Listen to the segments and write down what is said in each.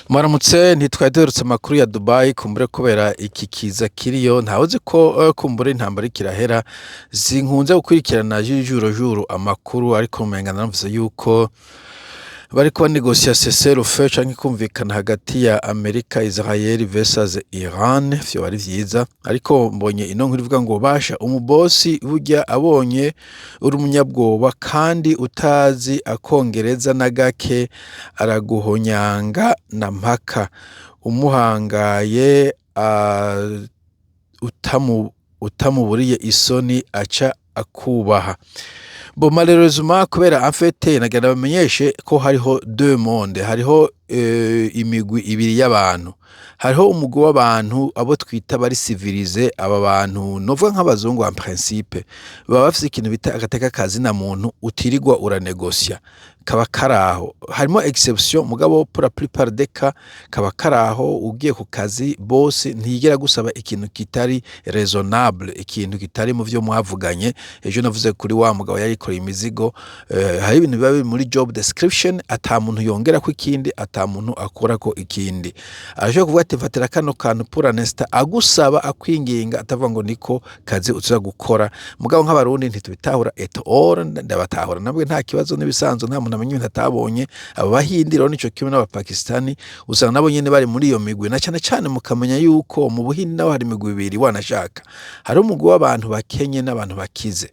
Mwaramutse. Ntitwari duherutse amakuru ya Dubai, kumbure kubera iki kiza kiriyo. Ntawuzi ko kumbure intambara iriko irahera. Sinkunze gukurikirana juru juru amakuru, ariko umenga naramvise yuko bariko banegosia cessez-le-feu canke kumvikana hagati ya Amerika, Israel versus Iran. Vyoba ari vyiza, ariko mbonye ino nkuru ivuga ngo basha umubosi burya abonye uri umunyabwoba kandi utazi akongereza na gake, araguhonyanga na mpaka umuhangaye utamuburiye isoni aca akubaha. Bon, malheureusement, kubera en fait nagira bamenyeshe ko hariho deux mondes, hariho imigwi ibiri y'abantu. Hariho umugwi w'abantu abo twita bari civilisés. Aba bantu novuga nk'abazungu, en principe baba bafise ikintu bita agateka kazina muntu, utirirwa uranegosia, kaba karaho. Harimo exception, mugabo pour la plupart des cas kaba karaho. Ugiye ku kazi, boss ntiyigera gusaba ikintu kitari raisonnable, ikintu kitari mu vyo mwavuganye. Ejo navuze kuri wa mugabo yarikoreye imizigo, hari ibintu biba biri muri job description, ata muntu yongerako ikindi, ata muntu akurako ikindi. Arashobora kuvuga ati: "Mfatira kano kantu pour l'instant", agusaba, akwinginga, atavuga ngo niko kazi uza gukora. Mugabo nk'Abarundi ntitubitahura et all. Ndabatahura nabwe, nta kibazo, n'ibisanzwe, nta muntu amenya ibintu atabonye. Aba Bahindi rero nico kimwe n'Abapakistani, usanga nabo nyene bari muri iyo migwi, na cane cane mukamenya yuko mu Buhindi naho hari imigwi ibiri wanashaka. Hari umugwi w'abantu bakenye n'abantu bakize.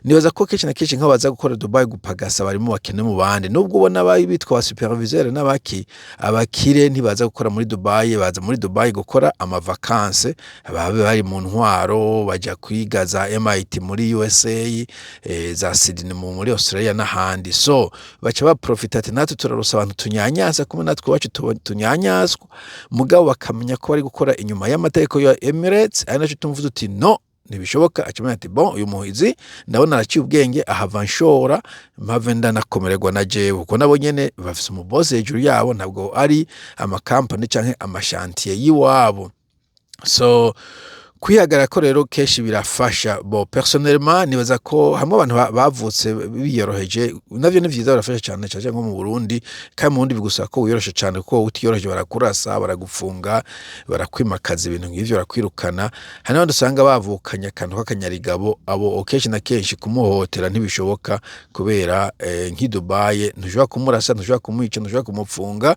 Nibaza ko kenshi na kenshi nk'abo baza gukora Dubai, gupagasa, barimo bakene mu bandi, nubwo ubona bari bitwa ba superviseur n'abaki. Abakire ntibaza gukora muri Dubai, baza muri Dubai gukora ama vacances. Baba bari mu ntwaro, baja kwiga za MIT muri USA, za Sydney muri Australia n'ahandi. So baca baprofita ati: "Natwe turaronsa abantu tunyanyasa kumwe natwe iwacu tunyanyaswa." Mugabo bakamenya ko bari gukora inyuma y'amategeko ya Emirates, ari naco tumvuze uti: "No, ntibishoboka." Acamenya ati: "Bon, uyu muhizi ndabona araciye ubwenge, ahava nshora mpave ndanakomererwa na jewe", kuko nabo nyene bafise umubosi hejuru yabo, ntabwo ari amakampani canke ama chantier y'iwabo. So kwihagarara ko rero kenshi birafasha. Bon, personnellement nibaza ko hamwe abantu bavutse biyoroheje, navyo ni vyiza, birafasha cane cane nko mu Burundi. Kandi mu Burundi bigusaba ko wiyoroshe cane, kuko utiyoroheje barakurasa, baragufunga, barakwimakaza, ibintu nk'ivyo, barakwirukana. Hari n'abandi usanga bavukanye akantu k'akanyarigabo. Abo kenshi na kenshi kumuhohotera ntibishoboka, kubera nk'i Dubai ntushobora kumurasa, ntushobora kumwica, ntushobora kumupfunga.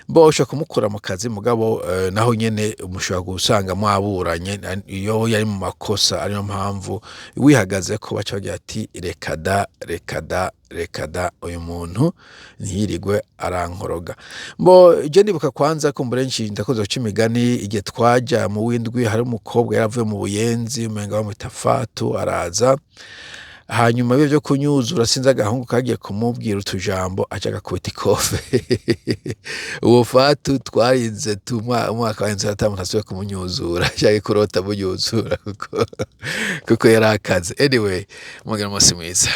Bo ushobora kumukura mu kazi, mugabo naho nyene mushobora gusanga mwaburanye iyo yari mu makosa. Ariyo mpamvu wihagaze ko baca bagira ati: "Reka da, reka da, reka da, uyu muntu ntiyirigwe arankoroga." Bo je ndibuka kwanza kumbure nci ndakoze guca imigani. Igihe twaja mu w'indwi, hari umukobwa yaravuye mu Buyenzi, umenga bamwita Fatu, araza. Hanyuma ibyo vyo kunyuzura, sinzi agahungu kagiye kumubwira utujambo, aca agakubita ikofe uwo Fatu. Twarinze tuma umwaka warenze ata muntu asubiye kumunyuzura canke kurota munyuzura, kuko yarakaze. Anyway, mugira umunsi mwiza.